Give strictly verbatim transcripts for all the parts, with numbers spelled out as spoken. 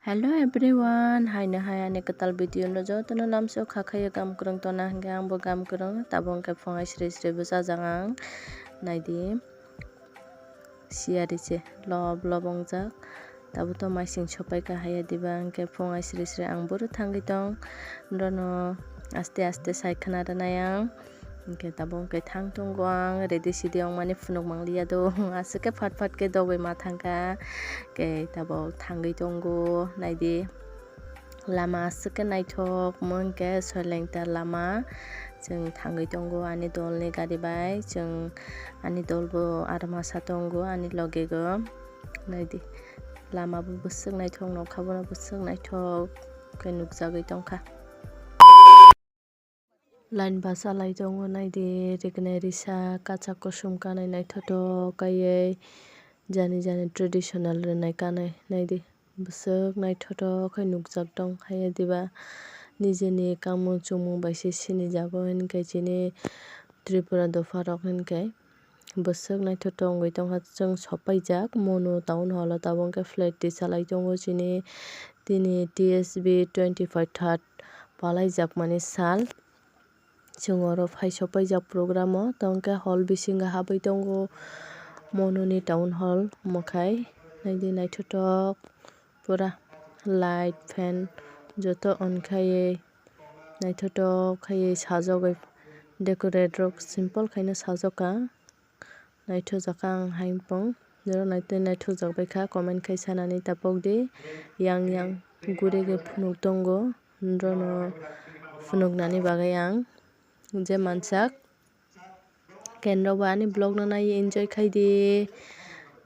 Hello everyone, haino hai ani kwtal video no jotono lamsao kha khayo gam kwrwng tona hwnkhe angbo gam kwrwng, tabuk hwnkhe phungai sri sri bwchajak ang, naidi siyari se lob lob wngjak, tabuk to maising sopai kha haiya diba hwnkhe phungai sri sri ang boro thangwi tong, norokno aste aste sai khna rwnai ang. Hwnkhe tabuk hwnkhe thang tongo ang, ready sidi wngmani phunuk mangliya do. Aswk khe phat phat khe dogwi ma thangkha. Hwnkhe tabuk thangwi tongo, naidi. Lama aswk khe naithok, omo hwnkhe Soilengta lama. Chwng thangwi tongo ani dolni gari bai. Chwng ani dolbo aro masa tongo ani logego. Naidi. Lama bo bwswk naithok, nokha bono bwswk naithok khe nukjagwi tongkha. Line bus alai tongo, naidi, rignai risa, kacha kusom kanwi naithotok kaiwi jani jani traditional rwnai kanwi, naidi, bwswk naithotok khe nukjak tong haiya diba, nijeni kamung chumung bai se sinijago hinkhe chini Tripura dopha rok hinkhe. Bwswk naithotok wngwi tongkha, chwng sopaijak Monu town hall o, tabuk hwnkhe flat tisalai tongo chini, tini T S B twenty five third palaijakmani sal. Chwng oro phai sopaijak program o, tongkhe hall bisingo habwi tongo Monu ni town hall mwkhai. Naidi naithotok pura light fan joto on khaiwi naithotok khaiwi sajagwi decorate rok simple khaino sajaka. Naithokjakha ang hai wngpong. Norok naitwi naithokjak baikha, comment khai sanani tapokdi. Yang yang gurigwi phunuk tongo, norokno phunuknani bagwi ang je mansak. Kenrok bo ani vlog no naiwi enjoy khaidi.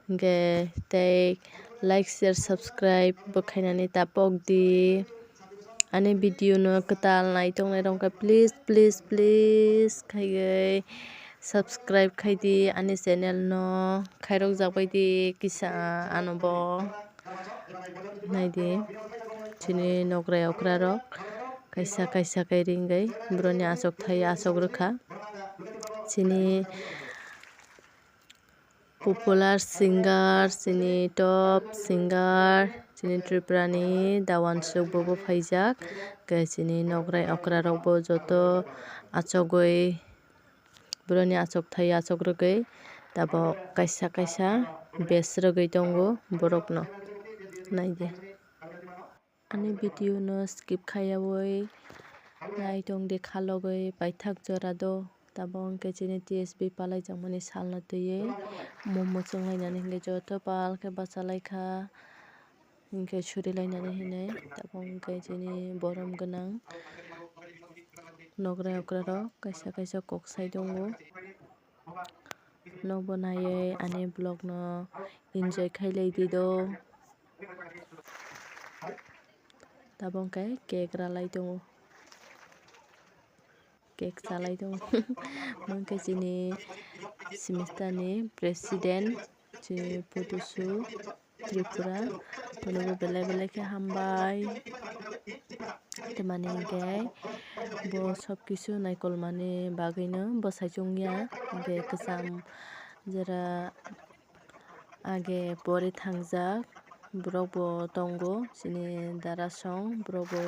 Hwnkhe tei like, share, subscribe bo khainani tapokdi. Ani video no kwtal nai tongnai rok khe please, please, please khaiwi subscribe khaidi ani channel no, khairok jak baidi kisa ano bo. Naidi chini nokrai okra rok kaisa kaisa khe ringwi boroni achuk thai achuk rwkha. Chini popular singer, chini top singer, chini Tripura ni Dawan Suk bo bo phaijak. Khe chini nokrai okra rok bo joto achugwi boroni achuk thai achuk rwgwi tabuk kaisa kaisa bes rwgwi tongo borokno. Naidi. Ani video no skip khaiyawi nai tongdi khalogwi paithak jora do. Tabuk hwnkhe chini T S B palaijakmani salno twiwi momo chwnglainani hwnkhe joto pal khe bachalaikha, hwnkhe surilainani hinwi. Tabuk hwnkhe chini borom gwnang nokrai okrarok kaisa kaisa kok sai tongo. Nokbo naiwi ani vlog no enjoy khailai di do. Tabuk hwnkhe cake ralai tongo, cake chalai tongo. Omo hwnkhe chini semester ni president, chini Putusu Tripura, bonobo belai belai khe hambai. Tamani hwnkhe bo sob kisu naikolmani bagwino bwsai chwngya, hwnkhe kwcham jera age pori thangjak borok bo tongo, chini dara song borok bo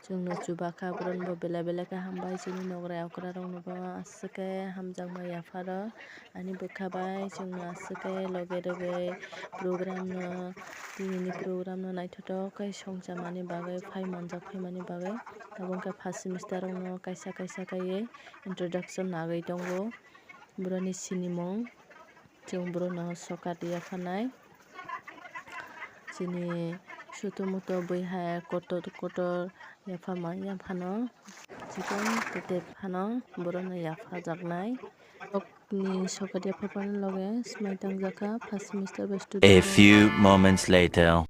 chwngno chubakha, borok no bo belai belai khe hambai. Chini nokrai okra rok no bo aswk khe hamjakma yapharo. Ani bwkha bai chwngno aswk khe loge rwgwi program no, tinini program no naithotok khe songchamani bagwi phai manjak phaimani bagwi. Tabuk hwnkhe first semester rokno kaisa kaisa kaiwi introduction nagwi tongo borokni sinimung, chwng borokno sokat yapharnai. Chini sutu mutu bui hai kotor kotor yaphama yaphano chikon tete phano borokno yaphajaknai. Ni sokat yaphapani loge swmai tangjakha first semester bai student. A few moments later.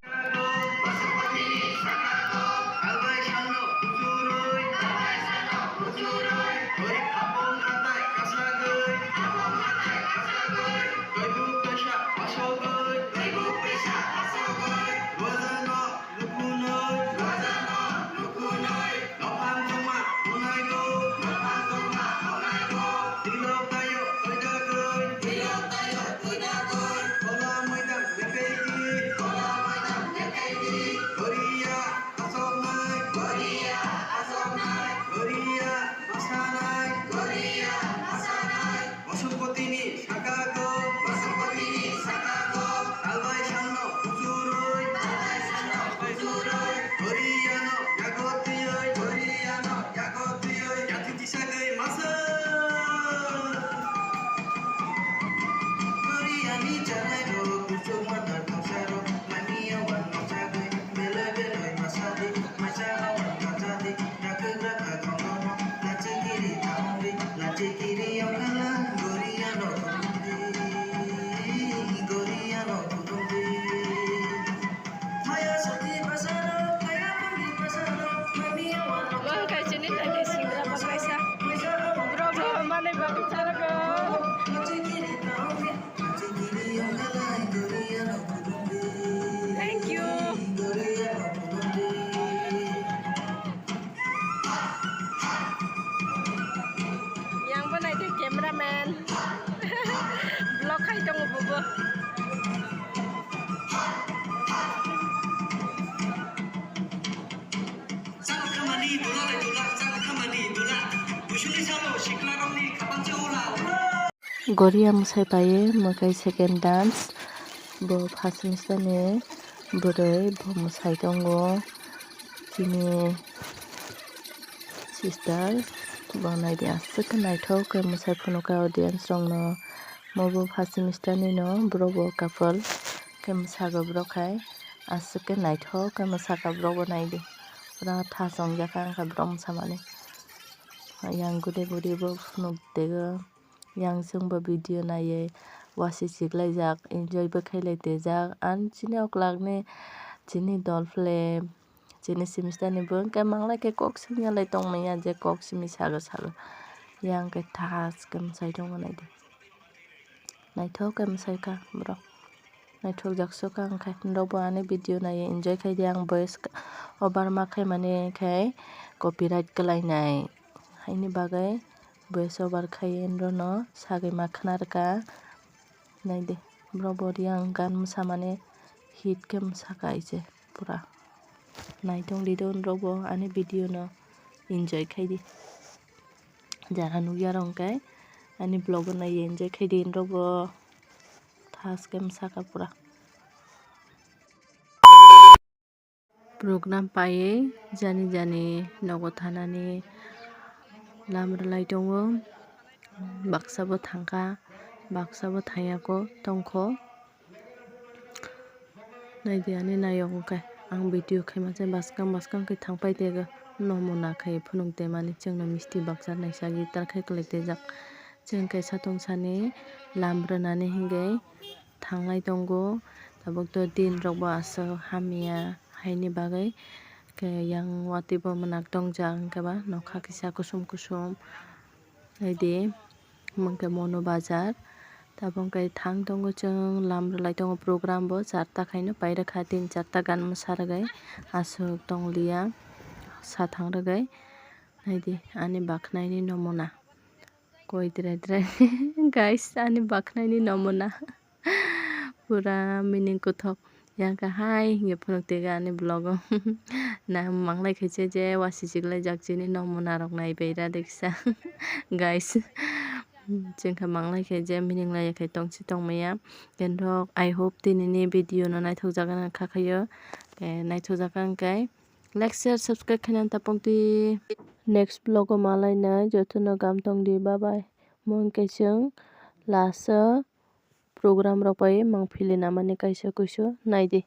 Goria mwsai paye, mwkhai second dance. Bo first semester ni bwrwi, bo mwsai tongo. Chini sister, bo naidi aswk khe naithok khe mwsai phunukha audience rokno. Mo bo first semester ni no, borok bo couple khe mwsago borok hai aswk khe naithok khe mwsakha borok bo naidi. Pura tha chongjak kha wngkha borok mwsamani. Yang guri guri bo phunuk teigo. Yang chwngbo video naiwi wasi chiklaijak, enjoy bo khailai twijak. Ang chini oklagni chini dol phele chini semester ni bo hwnkhe manglai khe kok simi ya lai tongmanya je kok simi sago sago. Yang khe thas khe mwsai tongma naidi. Naithok khe mwsai kha borok. Naithok jak sukha wngkha. Norok bo ani video naiwi enjoy khaidi. Ang voice over ma khaimani khe copyright kwlainai. Haini bagwi voice over khai norokno sagwi ma khna rwkha. Naidi, borok bo riyang gan mwsamani hit khe mwsakha aise pura. Naitong lido norok bo ani video no enjoy khaidi. Jara nukya rok hwnkhe ani vlog o naiwi enjoy khaidi norok bo. Thaske mwsakha pura. Program paiwi jani jani nogo thanani lam rwlai tongo. Baksa bo thangkha, baksa bo thangya kho, tongkho. Naidi ani nayok hwnkhe ang video khaima se bwskang bwskang khe thangpai teigo. Nomona khai phunuk tei mani chwngno misti baksa naisagi talkhai kwlai twijak. Chwng kaisa tong sani lam rwnani hinwi thanglai tongo. Tabuk to din rok bo aswk hamya haini bagwi. Khe yang watwi bo mwnak tongjak hwnkhe ba nokha kisa kusom kusom. Naidi, omo hwnkhe Mono Bazar. Tabuk hwnkhe thang tongo chwng, lam rwlai tongo program bo, charta khaino pairwkha, tin charta gan mwsa rwgwi aswk tongliya, sa thang rwgwi. Naidi, ani baknaini nomona. Koi drai drai. Guys, ani baknaini nomona. Pura meaning kuthok. Yang khe hai hingye phunuk tega ani vlog o. Na manglai khe se je wasi chiklai jak chini nomona rok nai bai ra deksa. Guys, chwng khe manglai khe je meaning lai khe tong si tong maya. Ken rok, I hope tini ni video no naithok jak gana kha khayo. Eh, naithok jak ang kai. Like, share, subscribe khaina tapong twi. Next vlog o malai nai joto no gam tong di. Bye bye. Mo hwnkhe chwng last o program rok bai mang phili namani kaisa kuisu naidi.